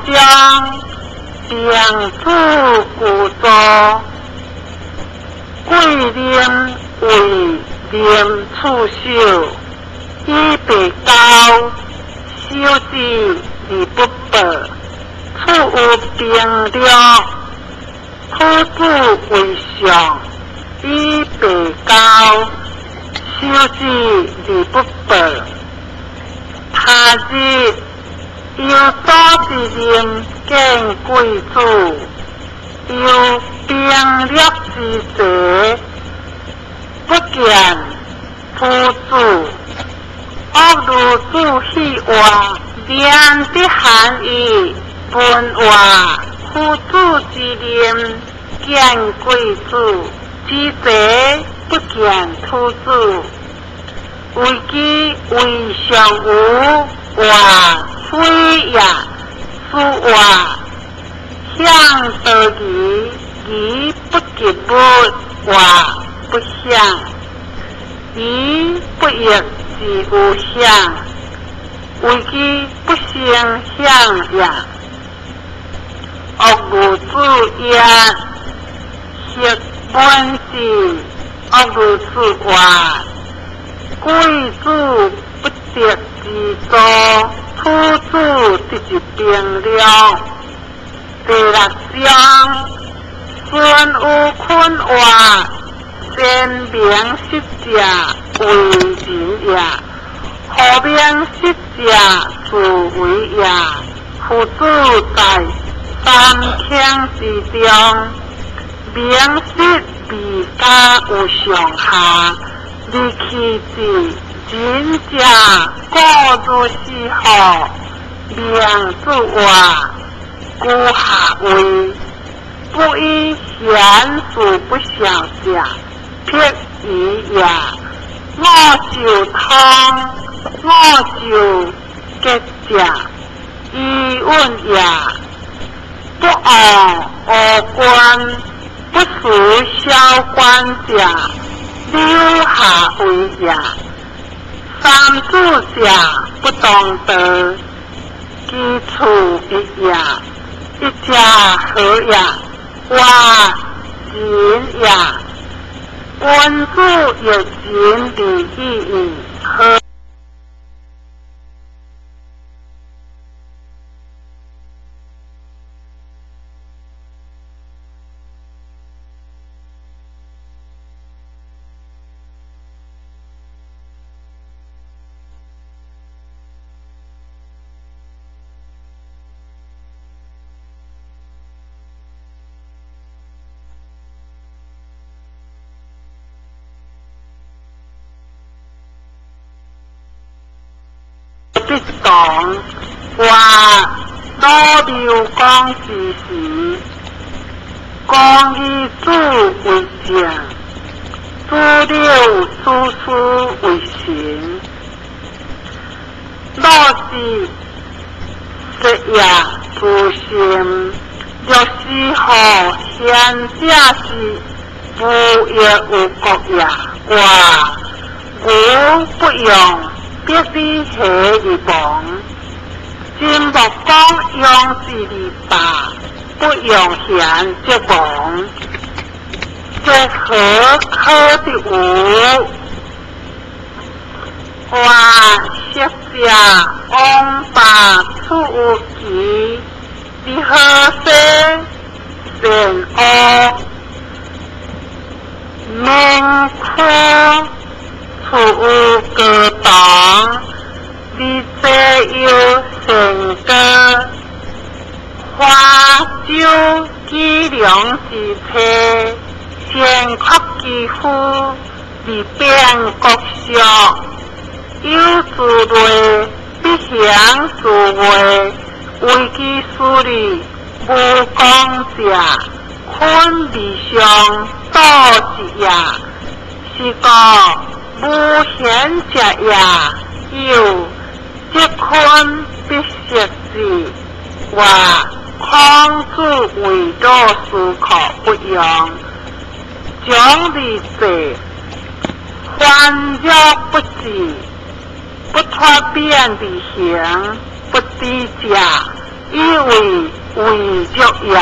章，平子具助，桂林为林处首，以白交，修之而不报，处有兵略，土主为上，以白交，修之而不报。他日由左之任见贵子，由兵略之才，不见夫子。恶如子戏话，连的含义分话，夫子之任见贵子，之才不见土主。为其为上有话水也，此话向道义，义不及物，话不向，义不亦之有向，为其不成向也。恶如子也，昔文字，恶如子话，贵子不得之助，土主得一兵略。第六章，孙有坤话，先明实者为人也，后明实者自为也。夫子在三卿之中，明实未加有上下，而其子仁者故如是何？明子话，居下位，不以贤事不孝者，撇矣也。我受通，我受结者，伊允也。不恶恶官，不辞小官者，留下位也。三子者不当道，其处一也，一者何也？话仁也。君子欲仁而义矣，何？必当话老刘公之时，公以子为正，子柳子孙为臣。老子实也自信，若是何贤者之无亦有国也，我吾不用。必比下而亡。秦穆公用之而罢，不用贤则亡。这何可的无？话昔者王霸处有其，伫何西善恶，明科处有高堂，而这有善歌，花酒计量之策，先确其夫，而变国相。有自类，必行自为，为其私利，无功者，困而上，道之也。是故无贤者也，有积困必失之。话孔子为老思考不用，将而济，烦扰不至，不脱变而行，不知者，以為為欲也。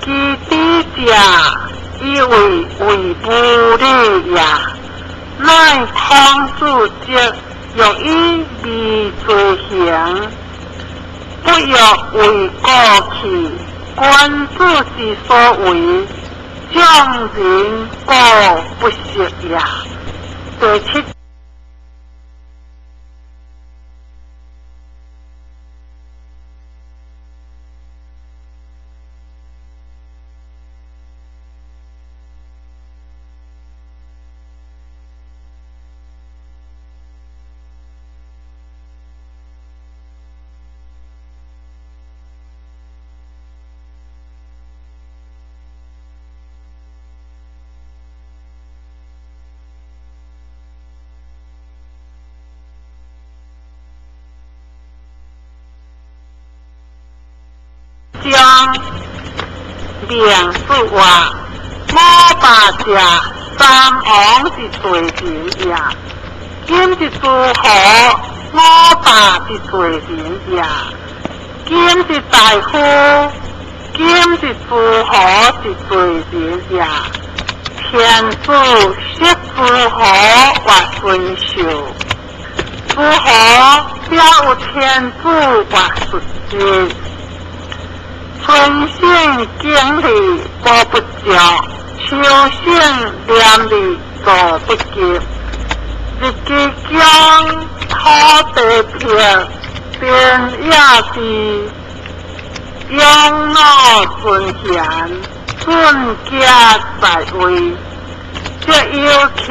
其智者以為為無禮也。乃孔子則欲以微罪行，不欲為過去。君子之所為，眾人固不識也。第七。章明說話，五霸者三王之罪人也；今之諸侯，五霸之罪人也；今之大夫，今之諸侯之罪人也。天子識諸侯或尊受，諸侯表有天子或述職。春生經歷補不足，秋生念力做不及。日之將土地平，邊野地，養老尊賢，尊家在位，則有慶，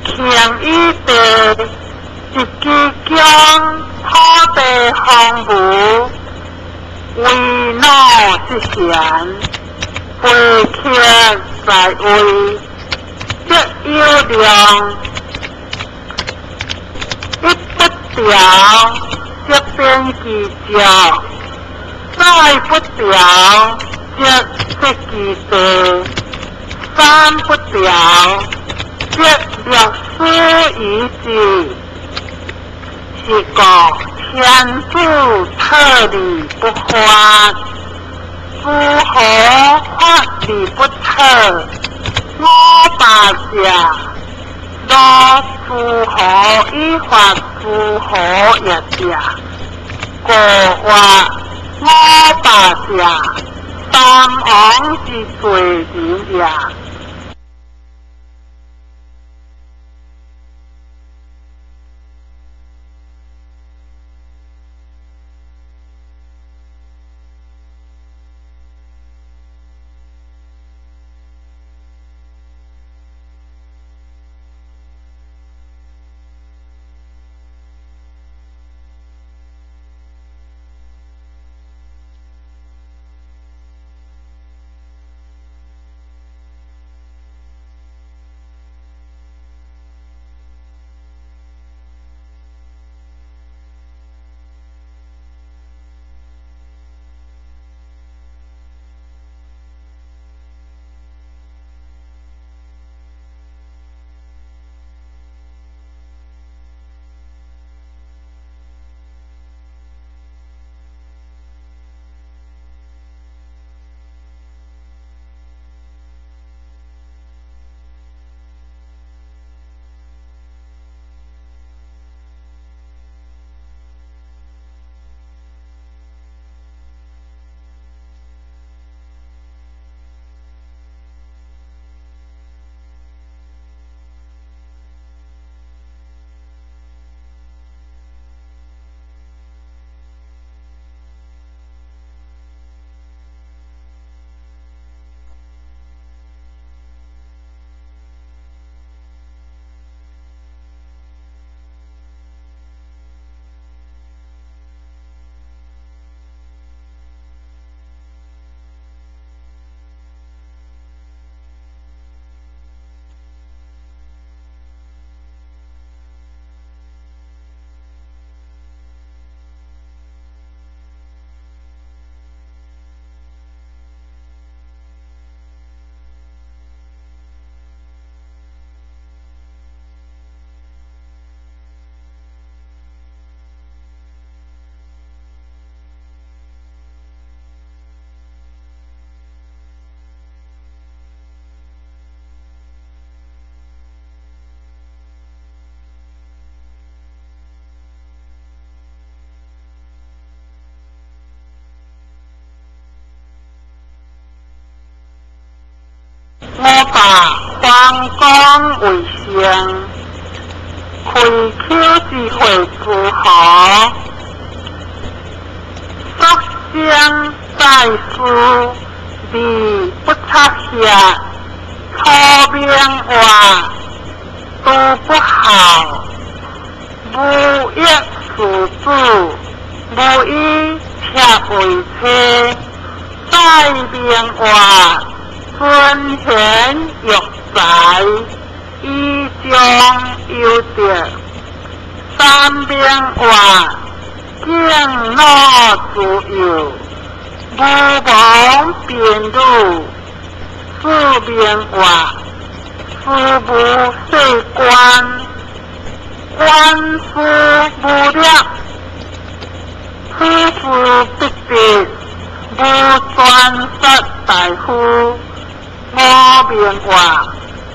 慶以地，日之將土地荒蕪。為老之賢，貴客在位，則有量；一不調，則變其少；再不調，則失其地；三不調，則略失於之。是故天子特而不發，諸侯發而不特。五霸者，若諸侯以發諸侯也者，故曰五霸者，三王之罪人也。五百方廣為上，開口之會諸侯，肅生在世，而不插轄，初名活，都不孝，無益事主，無以妾為妻，再名活，尊賢育才，以彰優德。三名活，敬老慈幼，無忘貧女。四名活，事無細官，官司無略，此事必得，無專殺大夫。五名活，